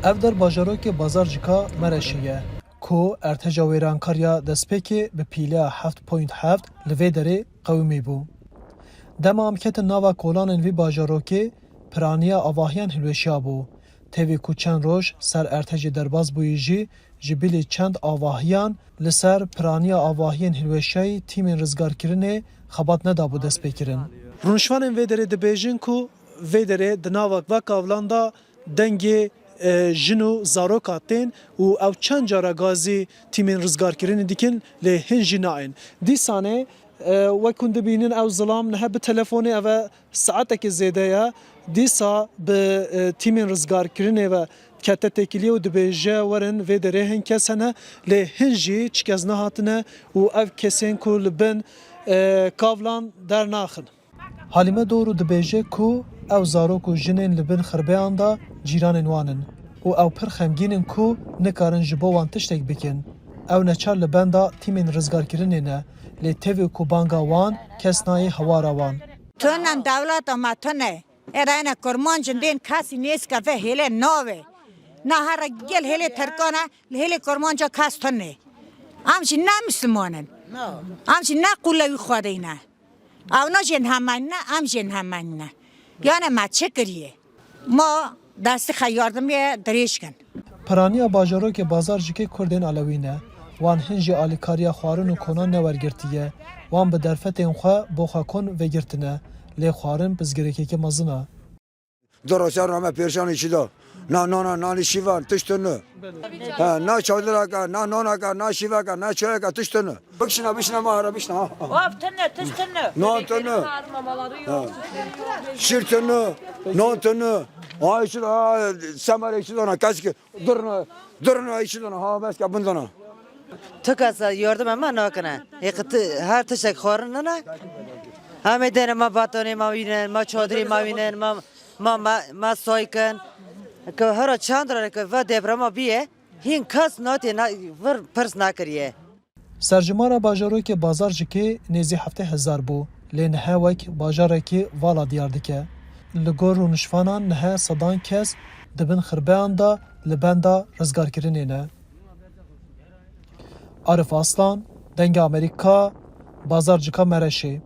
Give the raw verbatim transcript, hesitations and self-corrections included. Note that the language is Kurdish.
Ev der bajarokê Bazarcika Mereşê ye, ku erteca wêrankariya destpêkê bi pîleya heft point heft li vê derê qewimî bû. Dema em ketin nava kolanên vî bajarokê, piraniya avahiyan hilweşiya bû. Tevî ku çend roj ser ertecê derbas bûyî jî, ji bilî çend avahiyan li ser piraniya avahiyên hilweşiyayî tîmên rizgarkirinê xebat nedabû destpêkirin. Rûnişvanên vê derê dibêjin ku vê derê di nava va kavlan de dengê, e, jin û zaroka tên û ew çend cara gazî tîmên rizgarkirinê dikin, lê hin jî nayên. Dîsanê, e, wek hûn dibînin ew zilam nihe bi telefonê ev e saetekê zêde ye. Dîsa bi, e, tîmên rizgarkirinê ve kete têkiliyê û dibêje, werin vê derê hin kes hene, lê hin jî çi kes nehatine û ev kesên ku li bin, e, kavlan dernaxin. Halîme Doğru dibêje ku ew zarok û jinên li bin xirbeyan de cîranên wan in û ew pir xemgîn in ku nikarin ji bo wan tiştek bikin. Ew neçar li benda tîmên rizgarkirinê ne, lê tevî ku banga wan kes nayê hewara wan. Tunan dewleta me tune. Erayna kurmancin dên kesî nêzke ve hêle nave. Na here gel hêlê Tirkan e, li hêlê kurmanca kes tune. Em jî ne Misliman in. Em jî ne qûle wî Xwedê ne. Ew ne jên hemen ne, em jên hemen ne. Yani me çi kiriye? Ma destê xwe yardimê dirêj kin. Piraniya bajarokê Bazarcikê Kurdên Alewî ne. Wan hin jî alîkariya xwarin û konan newergirtiye. Wan bi derfetên xwe bo xwe kon vegirtine. Lê xwarin pirsgirêkeke mezin e. Du roja rame pêrşanê çi da. Na nana, nanî şîvan, tişt tune. Ha, na çadireke, na naneke, na şîveke, na çayeke, tişt tune. Bikşine, bişine ma, ara bişine, ha. Of tune, tişt tune. Nan tune. Ha. Şîr tune, nan tune. Ay çi da, semerê çi dana, keske. Durna, durna, ay çi dana, ha, beske bin dana. Tu kes yardimê me nakine. Hêqî tu her tiştek xwarin nine. Em ê dêne me batonê me wînin, me çadirê me wînin, me, me, me, me say kin. Ke hera çend re ke ve deprema biye, hîn kes natê ne, vir pirs nekiriye. Serjimara bajarokê Bazarcikê nêzî heftê hezar bû, lê nihe wek bajarekî vala diyar dike. Li gor rûnişvanan nihe sedan kes di bin xirbeyan de li benda rizgarkirinê ne. Arif Aslan, Dengê Amerîka, Bazarcika Mereşê.